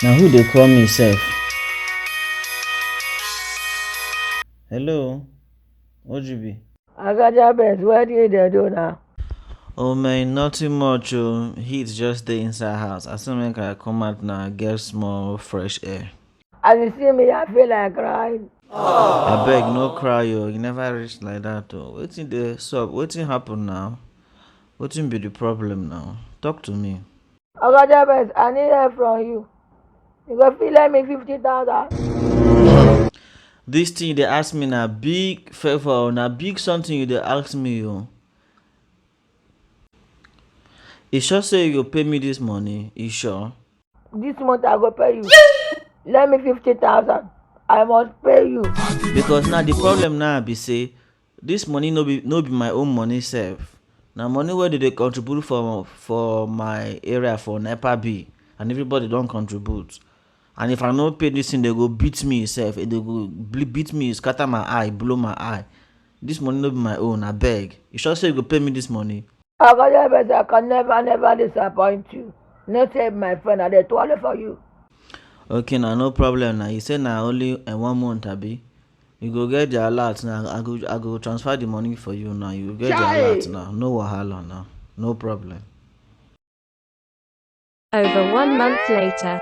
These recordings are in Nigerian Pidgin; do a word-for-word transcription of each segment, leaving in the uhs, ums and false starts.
Na who dey call me sef? Hello, O G B. Agaja Best, wetin you dey do now? Oh man, nothing much o. Heat just dey inside house. I say make I come out now, get small fresh air. As you see me, I feel like crying. Abeg, no cry o. You never reach like that o. Wetin dey sup? Wetin happen now? Wetin be the problem now? Talk to me. Oga Jabez, I need help from you. You go fit lend me fifty thousand? This thing you dey ask me na big favor, na big something you dey ask me o. You sure say you go pay me this money? You sure? This month I go pay you. Lend me fifty thousand. I must pay you. Because now the problem now be say this money no be, no be my own money sef. Na money wey dem dey contribute for, for my area for NEPA bill, and everybody don contribute. And if I no pay this thing, dem go beat me sef. Dem go bl-, beat me, scatter my eye, blow my eye. This money no be my own, abeg. You sure say you go pay me this money? Oga Jabez, I can never, never disappoint you. No save my friend, I dey twale for you. Okay, na no problem na. You say na only, eh, one month, abi? You go get the alert now. I go, I go transfer the money for you now. You go get the alert now. No wahala now. No problem. Over one month later.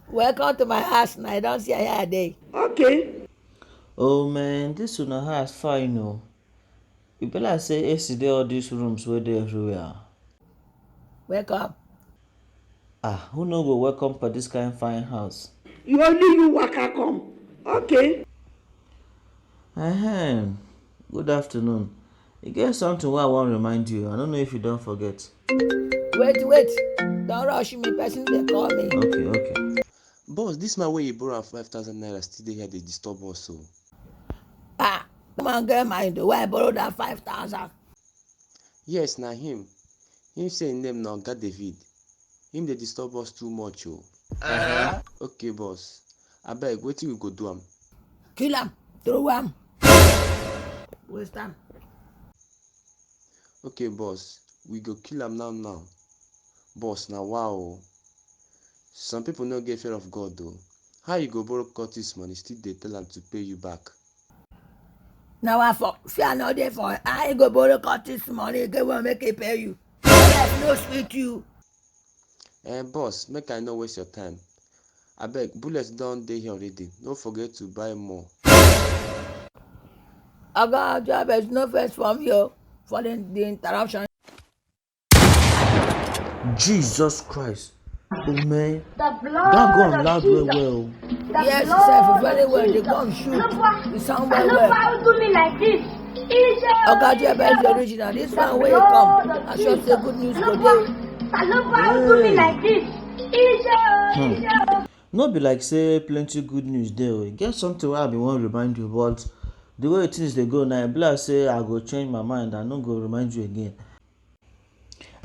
Welcome to my house now. I don't see how I dey. Okay. Oh man, this una house fine o. E be like say A C dey all these rooms wey dey everywhere. Welcome. Ah, who no go welcome for this kind fine house? You only you waka come. Okay. Ahem. Good afternoon. E get something wey I wan remind you. I don't know if you don forget. Wait, wait. Don't rush me. Person dey call me. Okay, okay. Boss, this man wey you borrow am five thousand naira still dey here dey disturb us o. Ah, the man get mind o. Why I borrow that five thousand? Yes, na him. Him say him name na Oga David. Him dey disturb us too much o. Uh-huh. Okay, boss. Abeg, wetin we go do am? Kill am, throw am. Waste am. Okay, boss. We go kill am now now. Boss, na wa o. Some people no get fear of God o. How you go borrow cultist money still dey tell am to pay you back? Na wa for fear no dey for. How you go borrow cultist money, get one make e pay you? Life no sweet you. Eh, boss, make I no waste your time. Abeg, bullet don dey here already. No forget to buy more. Oga Jabez, no vex for me o, for the, the interruption. Jesus Christ. Oh man. That gun loud well well. Yes, sir, very well. The gun shoot. It sound well well. Oga Jabez, the original. This one wey come, I sure say good news go dey. Hmm. No be like say plenty good news dey o. E get something wey I bin wan remind you, but the way things dey go now, e be like say I go change my mind. I no go remind you again.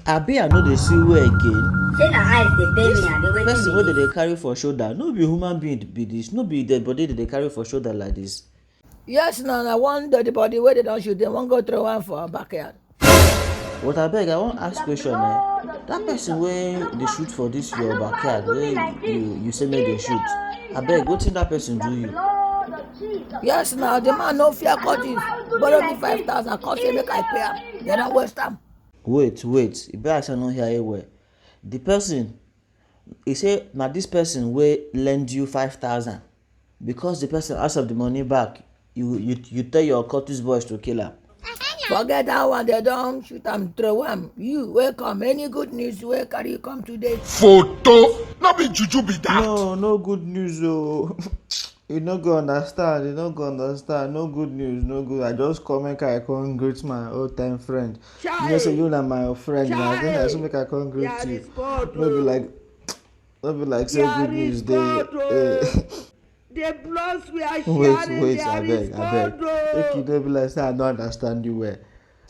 Abi I no dey see well again? Say na eyes dey pain me, I dey wait. Person wey dem dey carry for shoulder, no be human being be this, no be dead body dem dey carry for shoulder like this. Yes, na, na one dead body wey dem don shoot, dem wan go throw am for backyard. But abeg, I wan ask question, eh? That person wey dey shoot for this your backyard, wey you, you say make dem shoot, abeg, wetin that person do you? Yes, na, the man no fear cutlass. Borrow me five thousand, come say make I pay am. Dem don waste am. Wait, wait. E be like say I no hear you well. The person, he say na this person wey lend you five thousand, because the person ask of the money back, you, you, you tell your cultist boys to kill am. Forget that one, dem don shoot am, throw am. You wey come, any good news wey carry you come today? Photo, no be juju be that. No, no good news o. You no go understand, you no go understand. No good news, no good. I just come make I come greet my old time friend. You know say you na my friend na. I think I should make I come greet you. No be like, no be like say good news dey. Eh. The blogs we are sharing, wait, wait, abeg, abeg. Make you no be like say I no understand you well.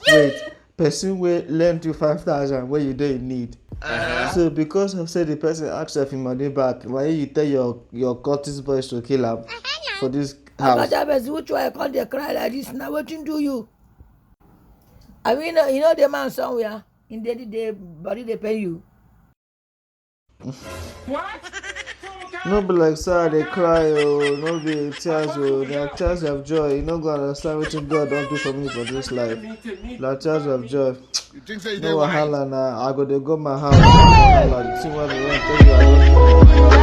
Wait, Person wey lend you five thousand wey you dey in need. So because of say the person ask of him money back, why you tell your your cultist boys to kill am for this house? Oga Jabez, which why I come dey cry like this? Na wetin do you? I mean, uh, you know the man somewhere in the day body dey pay you. No be like say I dey cry o, no be tears o, na tears of joy. You no go understand wetin God don do for me for this life. Na tears of joy. You think say you No dey wise? Wahala na, I go dey go my house. No wahala, the thing wey I dey run tell you, I don